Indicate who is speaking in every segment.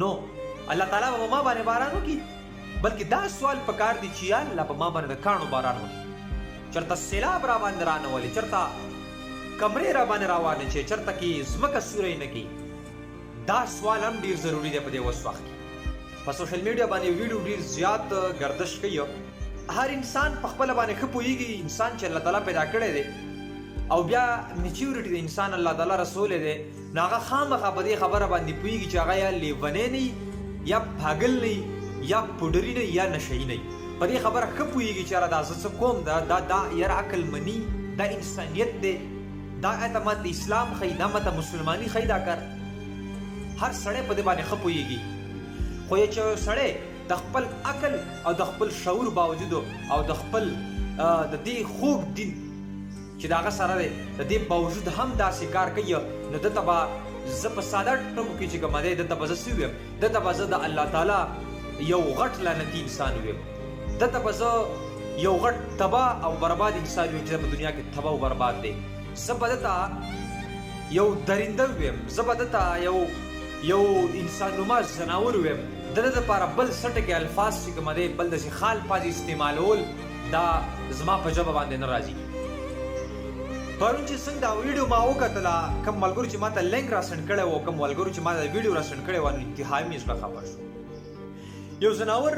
Speaker 1: نو الله تعالی به ما باندې باران وکړي؟ بلکې دا سوال پکار دی چې یا الله، په ما باندې د کاڼو باران وکړي، چرته سیلاب را باندې رانه ولې، چرته کمرې را باندې راوانه چې چرته کې ځمکه سوری نه کی. دا سوال هم ډیر ضروري دی په دې اوس وخت کې. په سوشل میډیا باندې ویډیو ډیر زیات ګردش کوي. هر انسان په خپل باندې ښه پوهیږي. انسان چې الله تعالی پیدا کړی دی او بیا میچورټي د انسان الله تعالی رسولی دی، نو هغه خامخا په دې خبره باندې پوهیږي چې هغه یا لیونی نه، یا پاګل نه، یا پوډري نه، یا نشهیي نه. په دې خبره ښه پوهیږي چې یاره، دا زه څه کوم؟ دا دا دا یاره عقل مني؟ دا انسانیت دی؟ دا اته ماته اسلام ښیي؟ دا ماته مسلماني ښیي؟ دا کار هر سړی په دې باندې ښه پوهیږي. خو چې یو سړی د خپل عقل او د خپل شعور باوجود او د خپل د دې خوږ دین چې د هغه سره دی، د دې باوجود هم داسې کار کوي، نو ده ته به زه په ساده ټکو کې چې کومه دی، ده ته به زه څه ووایم؟ ده ته به زه د الله تعالی یو غټ لعنتي انسان ووایم. ده ته به زه یو غټ تباه او برباد انسان ووایم چې په دنیا کې تباه او برباد دی. زه به ده ته یو درنده ووایم، زه به ده ته یو انسان نما ځناور ووایم. د ده دپاره بل څه ټکي الفاظ چې کومه دی، بل داسې ښه الفاظ استعمالول دا زما په ژبه باندې نه راځي. پرون چې څنګه دا ویډیو ما وکتله، کوم ملګرو چې ماته لینک را سند کړی و، کوم ملګرو چې ما دا ویډیو را سند کړی و، نو انتهایی مې زړه خفه شو. یو ځناور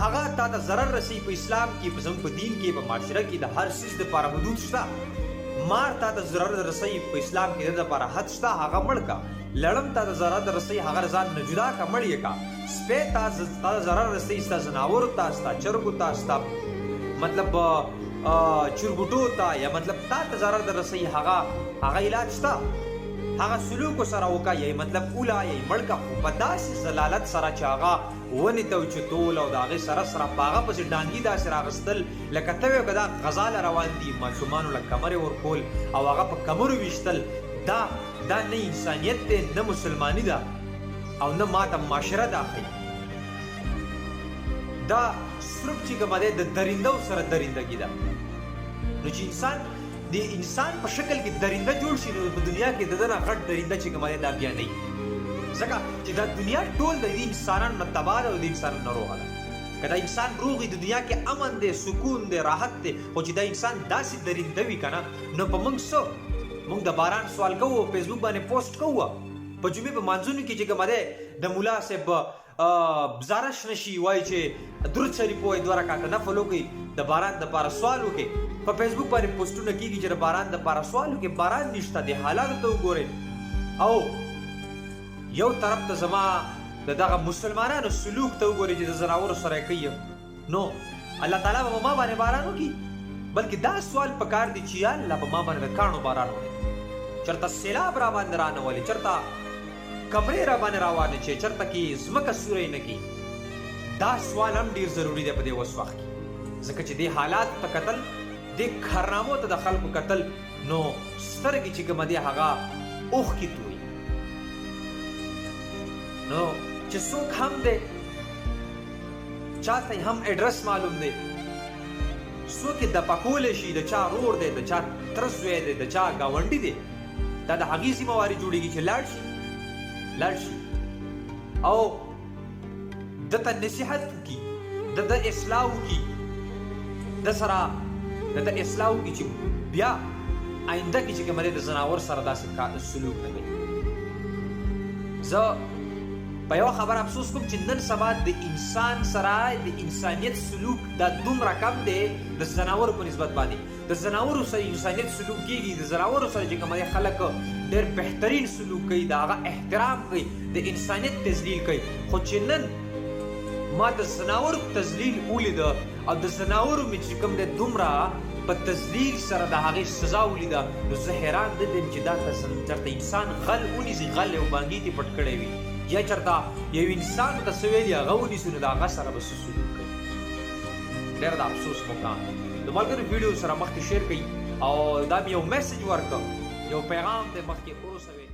Speaker 1: هغه تا ته ضرر رسي، په اسلام کې، په زموږ په دین کې، په معاشره کې د هر څیز دپاره حدود شته. مار تا ته ضرر رسي، په اسلام کې د دپاره حد شته، هغه مړ کا. لړم تا ته ضرر رسي، هغه ځان نه جدا کا، مړ یې کا. سپی تا ته ضرر رسي، ستا ځناورو ته، ستا چرګو ته، ستا مطلب چرګوټو ته، یا مطلب تا ته ضرر در رسي، هغه علاج شته، هغه سلوک سره وکا، یا مطلب اولا یا مړ کا. خو په داسې ذلالت سره چې هغه ونې ته اوچتول او د هغې سره سره په هغه پسې ډانګي داسې راغستل لکه ته وې که دا غزاله روان دي، ماشومانو له کمرې ورکول او هغه په کمرو ویشتل، دا نه انسانیت دی، نه مسلمانی ده او نه ماته معاشره دا ښیي. دا صرف چې کومه دی، د درندو سره درندګي ده. نو چې انسان د انسان په شکل کې درنده جوړ شي، نو په دنیا کې د ده نه غټ درنده چې کومه دی، دا بیا نه وي، ځکه چې دا دنیا ټول د دې انسانانو نه تباه ده او د انسانانو نه روغه ده. که دا انسان روغ وي، د دنیا کې امن دی، سکون دی، راحت دی. خو چې دا انسان داسې درنده وي که نه، نو په موږ څه؟ موږ د باران سوال کوو، فیسبوک باندې پوسټ کوو، په جمعې په مانځونو کې چې کومه دی، د مولا صاحب زاره شنه شي، وایي چې درود شریف ووایي، دوه رکعته نفل وکړي، د باران دپاره سوال وکړي. په فیسبوک باندې پوسټونه کېږي چې د باران دپاره سوال وکړي. باران نشته، د حالاتو ته وګورئ او یو طرف ته زما د دغه مسلمانانو سلوک ته وګورئ چې د ځناورو سره یې کوي. نو الله تعالی به ما باندې باران وکړي؟ بلکې دا سوال پکار دی چې یا الله، په ما باندې د کاڼو باران وکړي، چرته سیلاب را باندې رانه ولې، چرته کمرې را باندې راوانه چې چرته کې ځمکه سوری نه کی. دا سوال هم ډیر ضروري دی په دې اوس وخت کې، ځکه چې دې حالات ته کتل، دې کارنامو ته د خلکو کتل، نو سترګې چې کومه دی، هغه اوښکې توی. نو چې څوک هم دی، چاته هم اډرس معلوم دی، څوک یې دپه کولی شي، د چا رور دی، د چا تره زوی دی، د چا ګاونډي دی، دا د هغې ذمه واري جوړېږي چې لاړ شي او ده ته نصیحت وکړي، د ده اصلاح وکړي، ده سره د ده اصلاح وکړي چې بیا آینده کې چې کومه دی، د ځناور سره داسې سلوک نه کوي. زه په یوه خبره افسوس کوم چې نن سبا د انسان سره د انسانیت سلوک دا دومره کم دی د ځناورو په نسبت باندې. د ځناورو سره انسانیت سلوک کیږي، د ځناورو سره چې کوم دی، خلک ډېر بهترین سلوک کوي، د هغه احترام کوي، د انسانیت تذلیل کوي. خو چې نن ما د ځناورو تذلیل ولید او د ځناورو مې چې کوم دی، دومره په تذلیل سره د هغې سزا ولیده، نو زه حیران نه یم چې دا چېرته انسان غل ونیسي، غل یو بانګي ته پټ کړی وي، یا چېرته یو انسان ته څه ویلي، هغه ونیسي، نو د هغه سره به څه سلوک کوي؟ ډېر د افسوس مقام. د ملګرو ویډیو سره مخکې شیر کړئ او دا مې یو میسج ورکړ، یو پیغام دی، مخکې ورسوي.